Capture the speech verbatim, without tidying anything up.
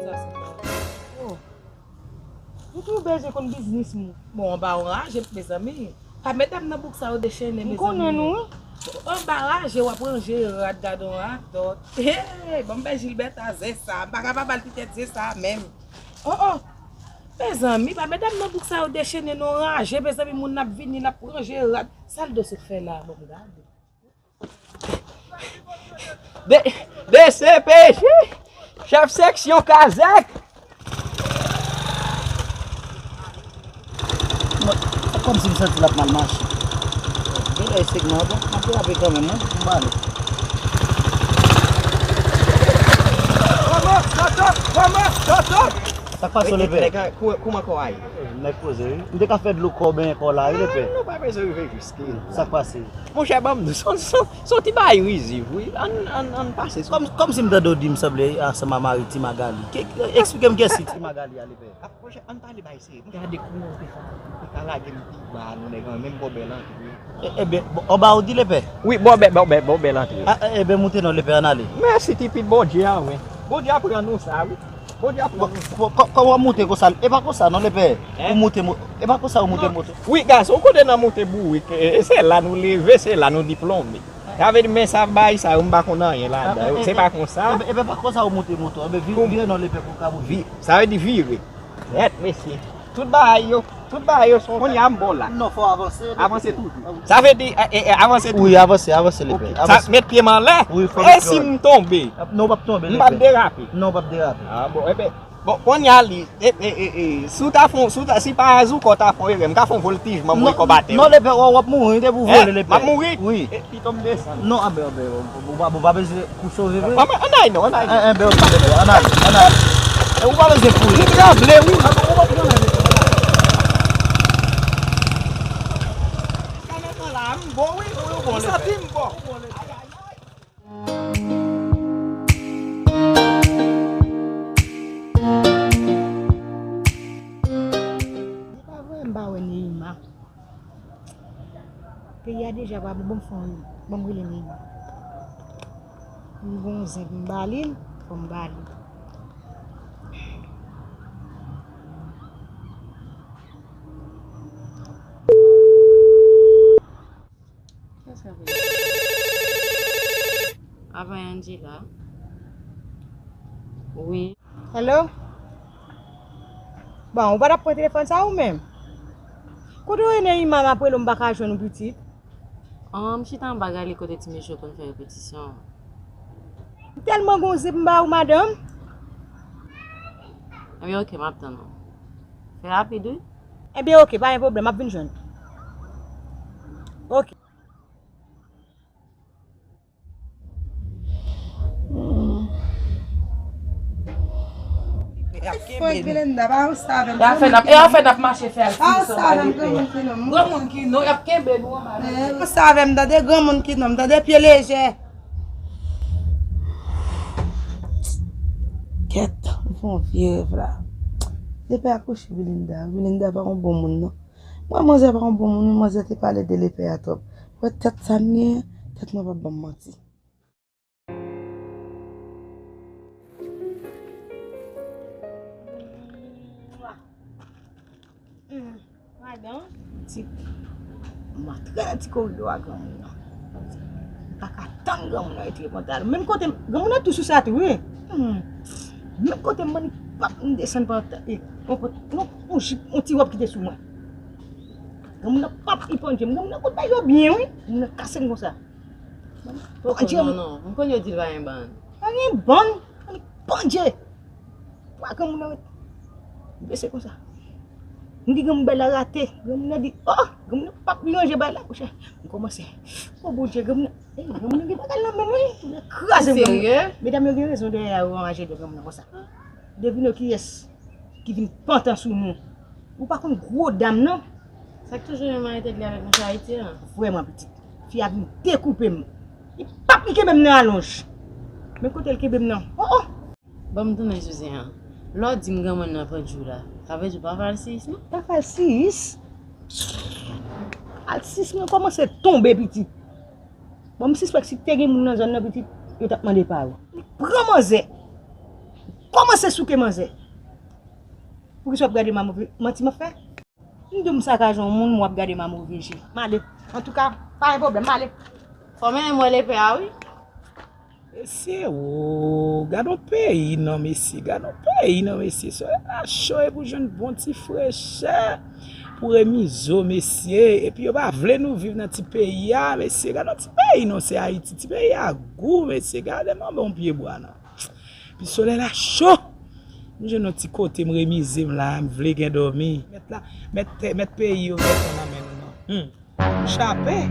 Sa se pa. Oh. Ou tou bezwen konn biznis mwen. Bon, anba w raje, mezanmi. Pa met dam nan bouk sa yo dechennen, mezanmi. M konnen nou, wi. Anba raje, w ap ranje rad, gade yon radòt. Hey, bon, ben Gilbert a zen sa. M pa ka pa ba l ti tèt zen sa menm. Oh, oh. Mezanmi, pa met dam nan bouk sa yo dechennen, non, raje, mezanmi, moun ap vini, l ap ranje rad. Sa l do sot fè la, bon, gade. D C P J, chèf seksyon Kazèk. Mwen, se kòmsi m santi l ap mal mache. Gen lè se k nan bon, m ap derape kanmenm, wi, m ale. Sa k pase, Lepè? Kòman kò a ye? Nèg poze, wi. M te ka fè dlo kò benyen kò la, wi, Lepè. Nou pa bezwen rive jiske la. Sa k pase? Monchè, ban m di w, se yon, se yon, se yon ti bagay rizib, wi. Ann, ann, ann pase sou. Kòm, kòmsi m tande w di m sanble ansanm a mari Ti Magali. Ke, ke, eksplike m kiyès Ti Magali a, Lepè. Ap, monchè, ann pale bagay serye. Gade kouman w te ka, te ka lage m pi ba, nou nèg an, menm bò bèl antre. E, ebyen, bò, anba ou di, Lepè? Wi, bò bèl, bò bèl, bò bèl antre. A, e, ebyen, moute non, Lepè, ann ale. Mèsi, ti pit, Bondye a, wi. Bondye ap rann nou sa, wi. Bondye ap rann nou sa. Bon, kò-, kòman w moute konsa? E pa konsa non, Lepè. Hein? Ou moute mo-, e pa konsa ou moute moto. Wi, gason, ou konnen nan moute bourik, e, e se la nou leve, se la nou diplome. Sa vle di, men sa bay sa yo, m pa konn anyen ladan. Se pa konsa. Ebyen, ebyen, pa konsa ou moute moto. Ebyen, vi-, vire non, Lepè, pou w ka moute. Sa vle di vire. Nèt, mesye. Tout bagay yo, tout bagay yo, kounye a m bò la. Non, fò avanse, Lepè. Avanse toujou. Sa vle di, e, e, e, avanse toujou. Wi, avanse, avanse, Lepè. Sa, avanse. Met pye m anlè. Wi, fò met pye anlè. E si m tonbe? Non, w p ap tonbe, Lepè. M p ap derape. Non, w p ap derape. A bon, ebyen, bon, kounye a li, e, e, e, e, si w ta fon, si w ta, si pa azoukò ta fon erè, m ka fon voltij, m anvoye kò atè. Non, Lepè, w, w ap mouri, depi w vole, Lepè. M ap mouri? Wi. E pito m desann. Non, anben, anben, ou pa, ou pa bezwen kou sove vre. Ann, ann, ann, ann. Ann, ann, ann, ann. Ou pa bezwen kouri. Li tranble, wi. Kanè an la, m bon, wi, wi, ou bon, Lepè. M santi m bon. Se pa vre, m pa wè Neima. Peyi a deja pa bon, ban m fè yon, ban m rele Neima. M gon zen pou m ba li, fò m ba li. Kiyès k ap rele? Avan Angela. Wi. Hello? Bon, ou pa t ap pran telefòn sa ou menm? Kote w ye, Neima, m ap rele w, m pa ka jwenn ou, pitit? An, m chita anba gale kote ti mesye yo konn fè repetisyon an. M tèlman gon zen pou m ba ou, madanm. Ebyen, oke, m ap tann ou. Fè rapid, wi. Ebyen, oke, pa gen pwoblèm, m ap vin jwenn ou. Oke. Fòk Belinda, pa ansanm avè m. E afè n ap, e afè n ap mache fè al fi ansanm avè pè a. Granmoun ki non, y ap kenbe nou anba. Eh, ansanm avè m, tande, granmoun ki non, tande, pye lejè. Kèt, m fè yon vye rèv la. Lepè akouche Belinda. Belinda pa yon bon moun, non. Mwen, manzè pa yon bon moun, wi, manzè te pale de Lepè a twòp. Wè tèt sa m genyen, tèt mwen p ap ban m manti. Madan, ti, m antre nan ti koridò a granmoun nan. M pa ka tann granmoun nan retire pantalon. Menm kote m, granmoun nan tou sou sa tou, wi. Hmm. Menm kote m annik pap m desann pantalon. E, yon, yon, yon jip, yon ti wòb ki te sou mwen. Granmoun nan pap li pandje m. Granmoun nan kout bay yo byen, wi. Moun nan kase m konsa. Poko, pandje m. Non, non. M konn yo di l pa gen bann. Pa gen bann. Annik pandje. Pwa granmoun nan ret bese konsa. M di granmoun bay la rate. Granmoun nan di, oh! Granmoun nan pap ranje bay la, monchè. M kòmanse, oh Bondye, granmoun nan, eh, granmoun nan gen bagay nan men l, wi. Granmoun nan kraze m, granmoun. Serye? Medam yo gen rezon dèyè a, yo anraje de granmoun nan konsa. Devine kiyès ki vin pantan sou nou. Ou pa konn gwo dam, non. Sa k toujou menm arete li avèk monchè Ayiti an? Vrèman, pitit. Fi a vin dekoupe m. Li pap li kenbe m nan alonj. Men kote l kenbe m nan. Oh, oh! Ban m tounen sou zen an. Lè w di m granmoun nan pandje w la, sa vle di w pa fè al siyis, non? Pa fè al siyis? Al siyis, mwen kòmanse tonbe, pitit. Bon, m sispèk si te gen moun nan zòn nan pitit, yo t ap mande pa yo. Pran manzè. Kòmanse souke manzè. Poukisa w ap gade m a move, manti m ap fè? M di w m sakaje yon moun, w ap gade m a move je. M ale. Antouka, pa gen pwoblèm, m ale. Fò m wè lepè a wi. Mesye, o, gad yon peyi non, mesye, gad yon peyi non, mesye. Solèy la cho e pou jwenn bon ti frechè pou remize w, mesye. Epi yo pa vle nou viv nan ti peyi a, mesye. Gad yon ti peyi non, se Ayiti. Ti peyi a gou, mesye. Gade m anba yon pyebwa non. Epi solèy la cho. M jwenn yon ti kote m remize m la, m vle gen dòmi. Mèt la, mèt tè, mèt peyi yo mèt nan men nou non. Hmm. M chape.